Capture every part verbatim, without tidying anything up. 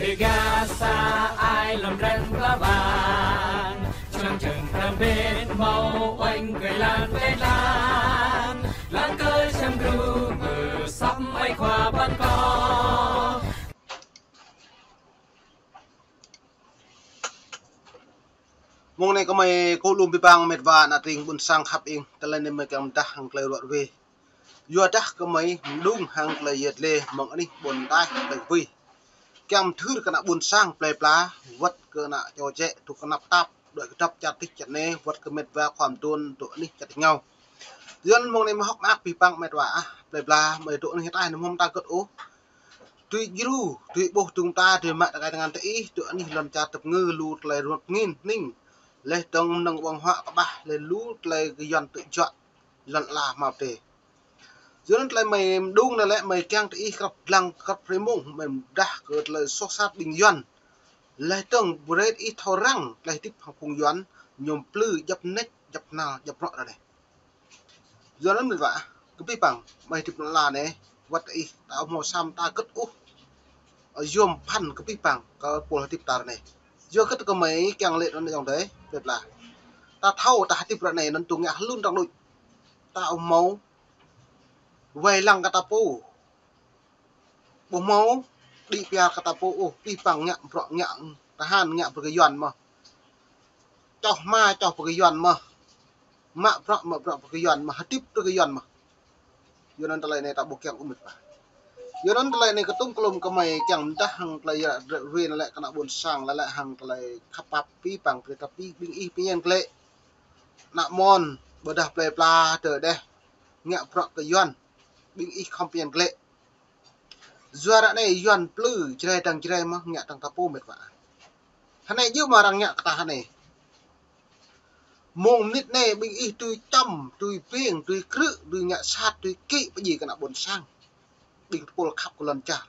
Gasa ai lăm răng pla bang, čang čang răng bên mâo oanh kơi lan kơi lan, lan kơi čang gru mơ sắm ai khua ban kơ. Mông anai gơmơi kơ lŏm abih bang met wa ană tring ƀôn sang khăp ing, tơlơi anai gơmơi kiăng pơdah hăng tơlơi ruă ruê. Yua dah gơmơi mơđung hăng tơlơi yet lê mơ̆ng anih ƀôn taih tơlơi kơ ƀuh. Kiăng pơthưr kơ ană ƀôn sang plơi pla, wơ̆t kơ ană čô čĕ, tŭ kơnăp tap, đuaĭ kơdŏp čar tih čar anai, wơ̆t kơ met wa khua mơduôn, tŭ anih čar tih ngao. Yua anŭn mông anai mơ̆ hŏk mơak abih bang met wa ah, plơi pla, mơi tŭ anih taih anŭn mơ̆ ta gơ̆t ôh. Tui djru, tui ƀuh tŭng ta, tui mă tơkai tơngan tơ ih, tui anih lŏn čar tơpơngư lu tơlơi rơngot angin hning. Laih dơ̆ng mơnơ̆ng ƀơ̆ng huă kơƀah, laih lu tơlơi kơ Yuan tŭ juă lŏn ala hmâo tê. Yua anŭn tơlơi mơi mơđung anai lĕ mơi kiăng tơ ih krăp lăng krăp rơmông, mơi pơdah kơ tơlơi soh sat ƀing Yuan. Laih dơ̆ng brơi ih thâo răng, tơlơi hơdip hăng phung Yuan, ñu plư djăp nĕč, djăp nal, djăp rŏ ră anai. Yua anŭn met wa, kơ abih bang, mơi hơdip lŏn ala anai, wơ̆t ih, ta ƀu hmâo săm ta gơ̆t ôh. Yôm phăn kơ abih bang, kơ pôl hơdip ta ră anai. Yua gơ̆t kơ mơi kiăng lĕ anŭn ayŏng adơi, plơi pla. Ta thâo ta hơdip ră anai, anŭn tŭ ngă hlŭn răng đôč. Ta ƀu hmâo wai lăng kơ ta pô. Ƀu hmâo đĭ pia kơ ta pô ôh, abih bang ngă bruă ngă tơhan ngă brơi kơ Yuan mơ̆n. Čoh hma čoh brơi kơ Yuan mơ̆n. Mă bruă mă bruă brơi kơ Yuan mơ̆n, hơdip brơi kơ Yuan mơ̆n. Yua anŭn tơlơi anai ta ƀu kiăng ôh met wa. Yua anŭn tơlơi anai kơtŭng kơ lŏm gơmơi kiăng pơdah hăng tơlơi ruă ruê anai lĕ kơ ană ƀôn sang lĕ lĕ hăng tơlơi khăp pap abih bang brơi ta ƀing ih pơñen glĕ. Ană mơ̆n, ƀôdah plơi pla, tơ đeh, ngă bruă kơ Yuan, ƀing ih khŏm pơñen glĕ. Yua ră anai Yuan plư, Jrai dang Jrai mơ̆n, ngă dang ta pô met wa. Hơnai djơ̆ mơ̆ arăng ngă kơ ta hơnai. Mông mơnit anai ƀing ih tui čăm, tui bêng, tui krư̆, tui ngă sat, tui kĭ pơdjai kơ ană ƀôn sang. Ƀing tơpul khăp kơ lŏn čar.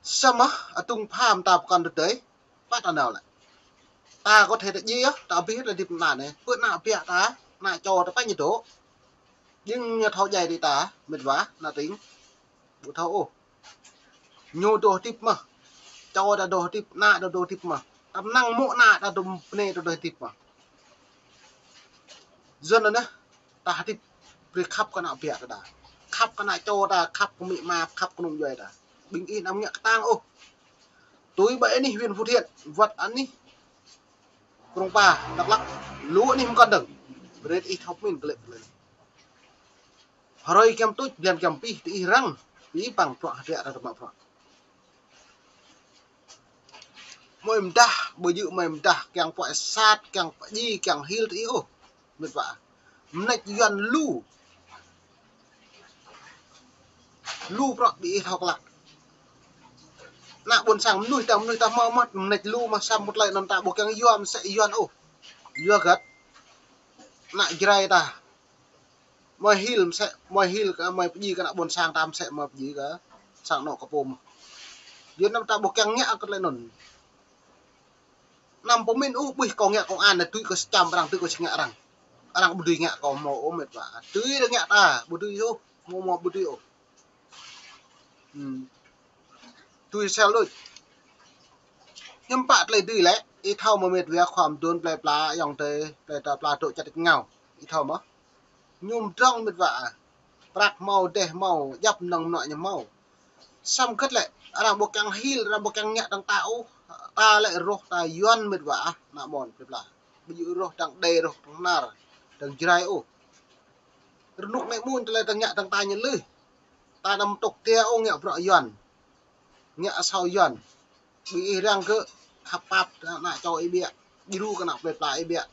Samơ̆, atŭng pham ta pơkŏn tơdơi, pă ta nao lĕ. Ta kơ thê ta djai yơh, ta abih ta hơdip ană anai. Pơ ană biă ta, ană čô ta pă ñu dŏ. Jing ñu thâo djai tơ ta, met wa, ană tring. Ƀu thâo ôh. Ñu dŏ hơdip mơ̆n. Čô ta dŏ hơdip, ană ta dŏ hơdip mơ̆n. Ta mơnăng mơ̆ ană ta dŏ bơnai ta dŏ hơdip mơ̆n. Yua anŭn anai, ta hơdip brơi khăp kơ ană biă ta. Khăp kơ ană čô ta, khăp kơ amĭ ama, khăp kơ nŭng djuai ta. Ƀing ih anăm ngă kơtang ôh. Tui ƀơi anih huyện Phú Thiện, wơ̆t anih Krông Pa, Dak Lak, lu anih mơkŏn dơ̆ng. Brơi ih thâo pơmĭn glĕ glĕ. Hrơi giăm tuč, blan giăm pih, tơ ih răng, pih păng bruă hơdră răng tơmă bruă. Mơi pơdah, ƀu djơ̆ mơi pơdah, kiăng puă sat, kiăng pơdjai, kiăng hil tơ ih ôh. Met wa. Mơneč Yuan lu. Lu bruă ƀing ih thâo klă. Ană ƀôn sang mơnuih ta, mơnuih ta hmâo mơ̆n, mơneč lu mơ̆n, samơ̆ tơlơi anŭn ta ƀu kiăng yua mơsĕ Yuan ôh. Yua hơget. Ană Jrai ta. Mơi hil mơsĕ, mơi hil kơ, mơi pơdjai kơ ană ƀôn sang ta mơsĕ mơi pơdjai kơ sang anŏ kơ pô mơ̆n. Yua anŭn ta ƀu kiăng ngă kơ tơlơi anŭn. Anăm pơmĭn ôh, ƀuh kâo ngă công an, tui kơ sơčăm arăng, tui kơ sơngă arăng. Arăng ƀu dưi ngă kâo hmâo ôh met wa. Tui arăng ngă ta, ƀu dưi ôh, hmâo hmâo ƀu dưi ôh. Hmm. Tui sel đôč. Hiư̆m pă tơlơi dưi lĕ, ih thâo mơ̆ met wa khua mơduôn plơi pla, ayŏng adơi, plơi ta pla dŏ čar tih ngao. Ih thâo mơ̆. Ñu mơdrŏng met wa. Prăk hmâo, dêh hmâo, djăp mơnơ̆ng mơnuă ñu hmâo. Samơ̆ gơ̆t lĕ, arăng ƀu kiăng hil, arăng ƀu kiăng ngă dang ta ôh. Ta lĕ rŏh ta Yuan met wa, ană mơ̆n plơi pla. Ƀu djơ̆ rŏh dang Đê, rŏh dang Hnar, dang Jrai ôh. Rơnŭk anai mơ̆n tơlơi ta ngă dang ta ñu lih. Ta anăm tŭk tê ôh ngă bruă Yuan. Ngă asâo Yuan. Ƀing ih răng kơ khăp pap ană čô ih biă. Djru kơ ană plơi pla ih biă.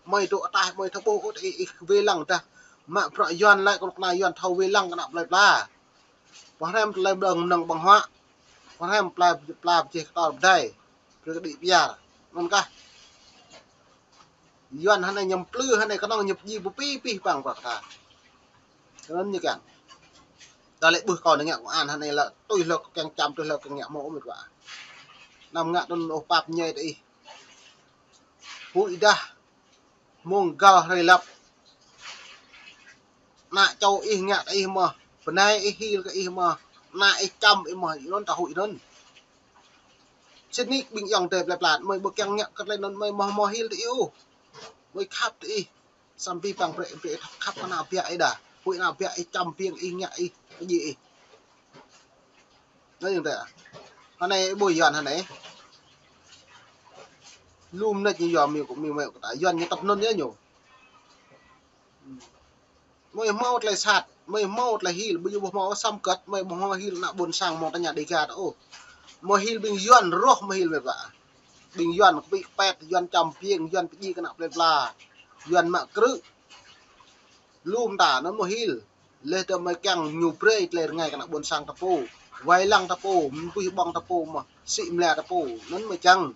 Mơi dŏ ataih, mơi thâo ƀuh ôh ih, ih wai lăng dah. Mă bruă Yuan lĕ kơ ană Yuan thâo wai lăng kơ ană plơi pla. Pơhrăm tơlơi ƀơ̆ng mơnơ̆ng ƀơ̆ng huă. Pơhrăm pla, pla pơjeh kơtor pơdai. Brơi kơ đĭ pơyar. Anŭn kah. Yuan hơnai ñu plư, hơnai kơnơ̆ng ñu pơdjai ƀu pih pih păng bruă ta. Kơ anŭn ñu kiăng. Ta lĕ ƀuh kâo anai ngă công an hơnai lĕ tui hlâo kơ kiăng čăm, tui hlâo kơ kiăng ngă hmâo ôh met wa. Anăm ngă anŭn ôh pap ñai tơ ih. Huĭ dah. Mông găl hrơi lăp. Ană čô ih ngă kơ ih mơ̆n. Bơnai ih hil kơ ih mơ̆n. Ană ih čăm ih mơ̆n. Anŭn ta huĭ anŭn. Sĭt nik ƀing ayŏng adơi plơi pla, mơi ƀu kiăng ngă kơ tơlơi anŭn, mơi mơ̆ hmâo hil tơ ih ôh. Mơi khăp tơ ih. Samơ̆ păng brơi, brơi khăp kơ ană ƀiă ih đa. Huĭ ană ƀiă ih čăm piêng ih ngă ih, pơdjai ih. Anai yơh tơ. Hơnai ƀu Yuan hơnai. Lŏm anai ñu yua mơ̆ kơ mơ̆ mơ̆ kơ ta. Yuan ñu tăp anŭn yơh ñu. Mơi hmâo tơlơi sat, mơi hmâo tơlơi hil, ƀu djơ̆ ƀu hmâo samơ̆ kơt, mơi ƀu hmâo hil ană ƀôn sang mơ̆ng tơña Dêga ta ôh. Mơi hil ƀing Yuan rŏh mơi hil mơ̆ ƀă. Ƀing Yuan kơpĭ kơpet, Yuan čăm piêng, Yuan pơdjai kơ ană plơi pla, Yuan mă krư̆. Lŏm ta anŭn mơi hil. Leh tơ mơi kiăng ñu brơi tơlơi rơngai kơ ană ƀôn sang ta pô. Wai lăng ta pô, mơtuih ƀơ̆ng ta pô mơ̆, sĭ mlĕ ta pô, anŭn mơi kiăng.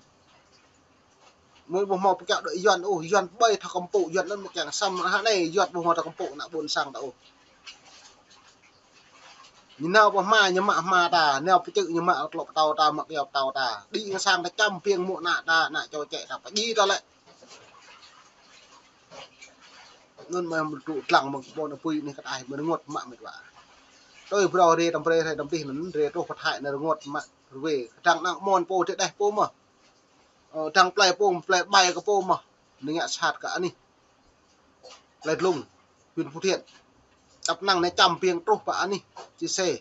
Mơi ƀu hmâo pơkiaŏ đuaĭ Yuan ôh, Yuan ƀai thâo kơmpŭ, Yuan anŭn mơi kiăng. Samơ̆ hơnai Yuan ƀu hmâo thâo kơmpŭ ană ƀôn sang ta ôh. Ñu nao pơ hma, ñu mă hma ta, nao pơ čư̆, ñu mă klŏp pơtâo ta, mă kyâo pơtâo ta. Đĭ ngă sang ta čăm piêng mơ̆ ană ta, ană čô čĕ ta, pơdjai ta lĕ. Anŭn mơi hmâo tŭ tlăng mơ̆ng ƀôn apui anai kơ ta, mơi rơngot mă mĕt wa. Tui brơi rê tăm brơi rê tăm tih anŭn, rê truh pơ Thái anai rơngot mă rơwe. Kơdrăng ană mơ̆n pô tơdeh pô mơ̆. Ơ, dăng plơi pô, plơi ƀai kơ pô mơ̆. Anai ngă sat kơ anih. Plơi Dlung, huyện Phú Thiện. Tăp năng anai čăm piêng truh pơ anih, Chư Sê.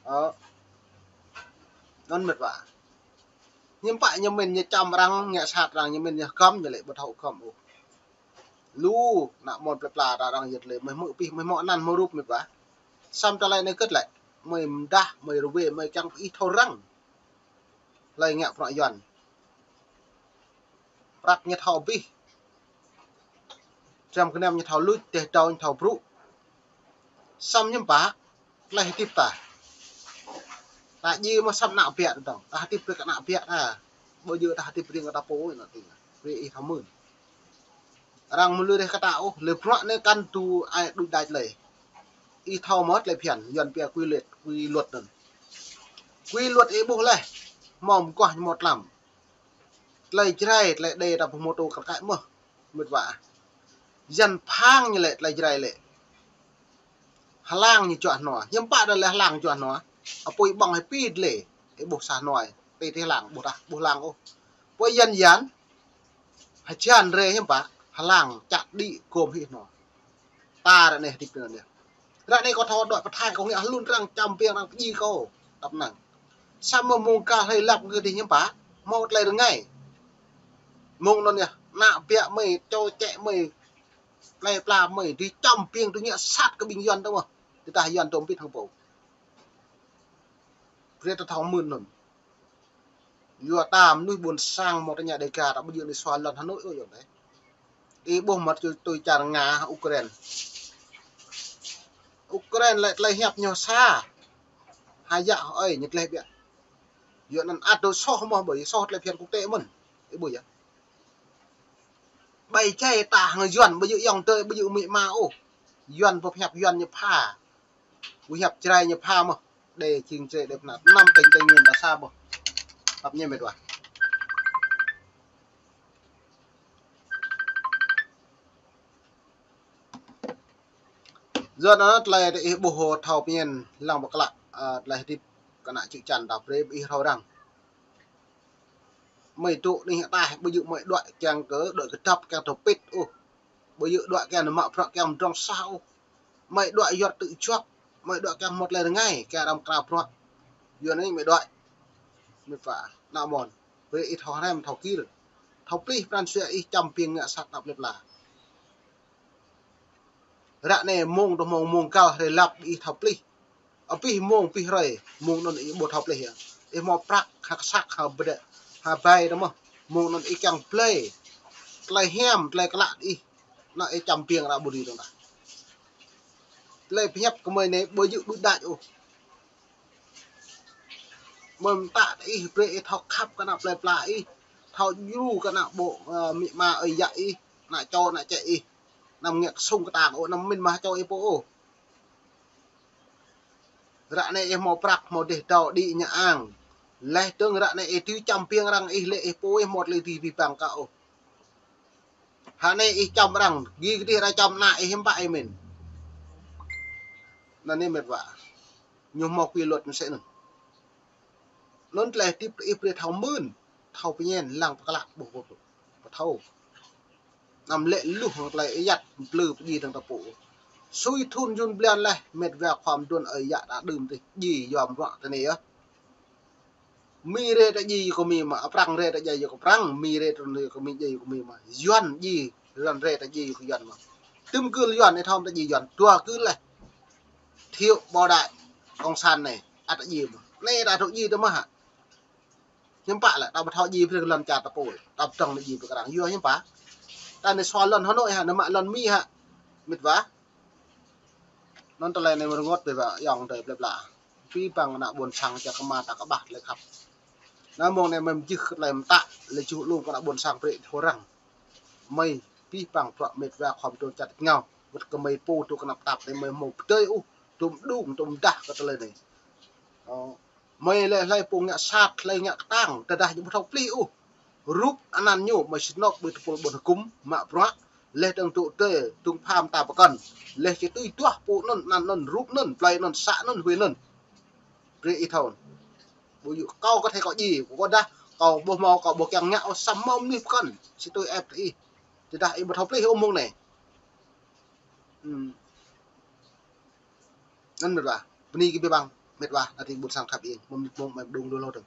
Ơ. Anŭn mĕt wa. Hiư̆m pă ñu mĭn ñu čăm arăng, ngă sat arăng, ñu mĭn ñu hơgăm, ñu lĕ ƀu thâo hơgăm ôh. Lu, ană mơ̆n plơi pla ta arăng yơh tơlơi, mơi hmư̆ pih, mơi hmâo anăn hmâo rup mĕt wa. Samơ̆ tơlơi anai kơt lĕ, mơi mơdah, mơi rơwe, mơi kiăng ih thâo răng. Hlơi ngă bruă Yuan. Prăk ñu thâo abih. Trăm kơnăm ñu thâo luč, teh tâo ñu thâo brŭ. Samơ̆ hiư̆m pă, tơlơi hơdip ta. Ta djai mơ̆ samơ̆ ană ƀiă ta dơ̆ng. Ta hơdip brơi kơ ană ƀiă ta. Ƀu djơ̆ ta hơdip riêng kơ ta pô ôh, ană tơngan. Brơi ih thâo mưn. Arăng mơ̆ lui reh kơ ta ôh, lĕ bruă anai kăn tŭ ai đuč đač lĕ. Ih thâo mơ̆ tơlơi phiăn, Yuan pia quy luật, quy luật anŭn. Quy luật ih ƀuh leh, hmâo mơguah ñu hmâo tlam. Tơlơi Jrai, tơlơi Êđê ta ƀu hmâo tŭ kar kaĭ mơ̆, mĕt wa. Yuan phang ñu lĕ tơlơi Jrai lĕ. Hlang ñu juă hnua, hiư̆m pă đa lĕ hlang juă hnua. Apui ƀơ̆ng hai pi dlê, ih ƀuh sa hnua, tê tê hlang, ƀuh dah, ƀuh hlang ôh. Apui Yuan Yuan, hơjan rê hiư̆m pă, hlang čăt đĭ gôm hĭ hnua. Ta ră anai hơdip tơ anŭn yơh. Ră anai kâo thâo đuaĭ pơ Thái kâo ngă hlŭn arăng čăm piêng arăng pơdjai kâo. Tăp năng. Samơ̆ mơ̆ng gah hlơi lăp kơ dih hiư̆m pă, hmâo tơlơi rơngai. Mơ̆ng anŭn yơh, ană ƀiă mơi, čô čĕ mơi, plơi pla mơi, dih čăm piêng tui ngă sat kơ ƀing Yuan tơ mơ̆. Tơdah Yuan tôm pit hăng pô. Brơi ta thâo mưn anŭn. Yua ta mơnuih ƀôn sang mơ̆ng tơña Dêga ta ƀu djơ̆ anai sua lŏn Hà Nội ôh yơh anai. Ih ƀuh mơ̆ tui, tui čar Nga Ukraine. Ukraine lĕ tơlơi hiăp ñu sa. Hơjă hơi ñu tơlơi ƀiă. Yua anŭn ăt dŏ soh mơ̆ ƀơi, soh tơlơi phiăn quốc tế mơ̆n. Ih ƀuh yơh. Ƀai jai ta hăng Yuan, ƀu djơ̆ ayŏng adơi, ƀu djơ̆ amĭ ama ôh. Yuan pơhiăp Yuan ñu pha. Pơhiăp Jrai ñu pha mơ̆. Đe jing Jrai đe pơnat. Năm tỉnh Tây Nguyên ta sa mơ̆. Tăp ñe mĕt wa. Yua anŭn tơlơi ih ƀuh thâo pơñen lăng pơklă, ơ, tơlơi hơdip kơ ană čư̆ čan ta brơi ih thâo răng. Mơi tŭ anih ataih ƀu djơ̆ mơi đuaĭ kiăng kơ, đuaĭ kơdăp kiăng tơpĭt ôh. Ƀu djơ̆ đuaĭ kiăng mă bruă kiăng mơdrŏng sah ôh. Mơi đuaĭ yua tŭ juăp, mơi đuaĭ kiăng hmâo tơlơi rơngai, kiăng arăng pơkra bruă. Yua anai mơi đuaĭ. Mơi pha, ană mơ̆n. Brơi ih thâo hrăm, thâo kir. Thâo plih pran jua ih čăm piêng ngă sat ană plơi pla. Ră anai mơ̆ng tơ mơ̆ng, mơ̆ng gah hrơi lăp ih thâo plih. Abih mơ̆ng abih hrơi, mơ̆ng anŭn ih ƀu thâo plih yơh. Ih hmâo prăk, ha kơsăk, ha bơdĕ, ha bai tơ mơ̆. Mơ̆ng anŭn ih kiăng blơi. Tơlơi hiam, tơlơi klă ih. Anŭn ih čăm piêng arăng ƀu dưi dơ̆ng tah. Tơlơi pơhiăp kơ mơi anai ƀu djơ̆ đuč đač ôh. Mơi mơtă tơ ih brơi ih thâo khăp kơ ană plơi pla ih. Thâo djru kơ ană ƀô̆, ơ, amĭ ama ơi yă ih. Ană čô, ană čĕ ih. Anăm ngă kơsŭng kơtang ôh, anăm mĭn mă čô ih pô ôh. Ră anai ih hmâo prăk, hmâo dêh dâo đĭ ngă ang. Leh dơ̆ng ră anai ih tui čăm piêng arăng ih lĕ ih pô ih hmâo tơlơi dưi abih bang kơ ôh. Hă anai ih čăm arăng, gih kơdih arăng čăm ană ih hiư̆m pă ih mĭn. Anŭn anai mĕt wa. Ñu hmâo quy luật mơsĕ anŭn. Anŭn tơlơi tip ih brơi thâo mưn, thâo pơñen, lăng pơklă ƀuh ƀuh ƀuh. Pơthâo. Anăm lĕ luh hăng tơlơi ayăt, plư pơdjai dơ̆ng ta pô. Sui thun jun blan laih, met wa khua mơdôn ơi yă ta đưm tih, djai yom ruă tơ anai yơh. Mi rai ta djai yua kơ mi mă, Prăng rai ta djai yua kơ Prăng, Mi rai ta djai yua kơ mi, djai yua kơ mi mă. Yuan djai, Yuan rai ta djai yua kơ Yuan mă. Tơm gưl Yuan, ih thâo ta djai Yuan, dua gưl laih. Thiệu Bảo Đại, Cộng sản anai, ăt ta djai mă. Anai ta thâo djai tơ mă hă. Hiư̆m pă lĕ, ta ƀu thâo djai brơi kơ lŏn čar ta pô, ta ƀu dŏng djai brơi kơ arăng yua hiư̆m pă. Ta anai sua lŏn Hà Nội hă, anai mă lŏn Mi hă. Met wa. Anŭn tơlơi anai mơ̆ rơngot ƀơi wa ayŏng adơi plơi pla. Abih bang ană ƀôn sang čar kơma ta kơƀah tơlơi khăp. Anai mông anai mơ̆ jih kơ tơlơi mơtă, lĕ čuh lŏm kơ ană ƀôn sang brơi thâo răng. Mơi abih bang bruă met wa khua mơdôn čar tač rơngiao. Wơ̆t kơ mơi pô tŭ kơnăp tap anai mơi hmâo pơdơi ôh, tŭm đung, tŭm dah kơ tơlơi anai. Ơ, mơi lĕ hlơi pô ngă sat, hlơi ngă kơtang, tơdah ñu ƀu thâo plih ôh. Rup anăn ñu mơi sĭt nŏk ƀơi tơpul ƀôn hơkŭm, mă bruă, laih dơ̆ng tŭ tê, tŭng pham ta pơkŏn. Laih či tui duah pô anŭn, anăn anŭn, rup anŭn, plơi anŭn, să anŭn, huê anŭn. Brơi ih thâo. Ƀu djơ̆ kâo kơ thâo kâo djai, kâo dah, kâo ƀu hmâo, kâo ƀu kiăng ngă ôh, samơ̆ mơnuih pơkŏn, či tui ĕp tơ ih. Tơdah ih ƀu thâo plih ôh mông anai. Hmm. Anŭn met wa. Bơni kơ abih bang met wa, ta ƀing ƀôn sang khăp ing, mơ̆ng mơ̆ng mơ̆ng đung lu lu dơ̆ng.